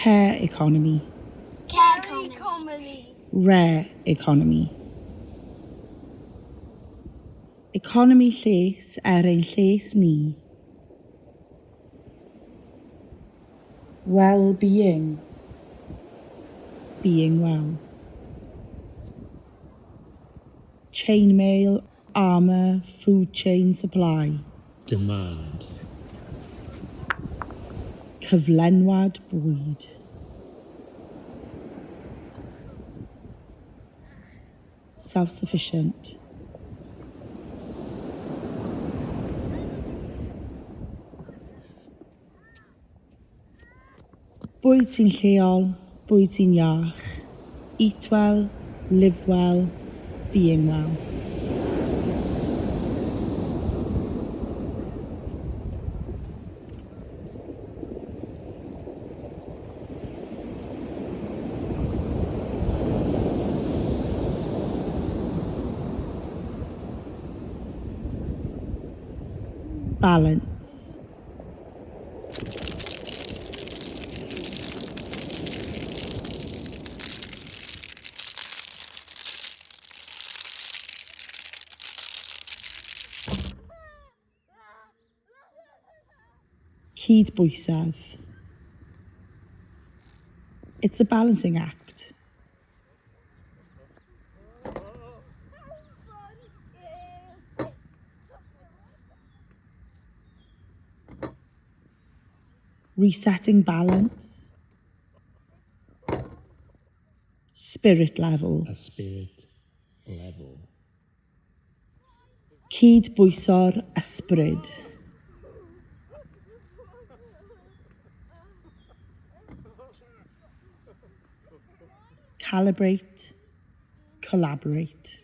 Care economy. Care economy. Rare economy. Economi lles er ein lles ni. Well-being. Being well. Chainmail, armour, food chain supply. Demand. Cyflenwad bwyd. Self-sufficient. Bwyd sy'n lleol, bwyd sy'n iach. Eat well, live well, being well. Balance. Cydbwysedd. It's a balancing act. Resetting balance. Spirit level. A spirit level. Cydbwyso'r ysbryd. Calibrate, collaborate.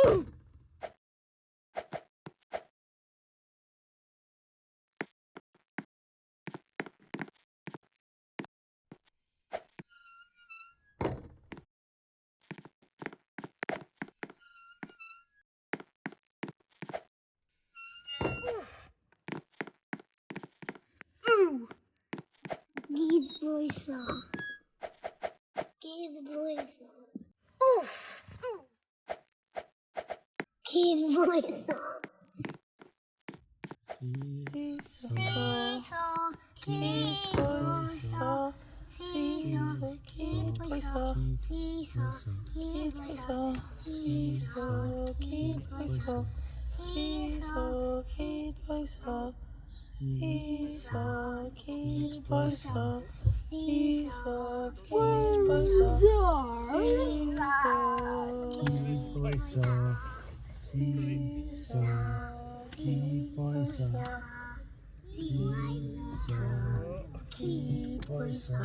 Ooh. Gydbwyso. Gydbwyso. Oof. Cydbwyso. Seesaw. Seesaw. Cydbwyso. Seesaw. Cydbwyso. Seesaw. Cydbwyso. Seesaw, cydbwyso, seesaw, cydbwyso, seesaw, cydbwyso, seesaw, cydbwyso, seesaw, Cydbwyso. Seesaw. Cydbwyso. Seesaw. Cydbwyso.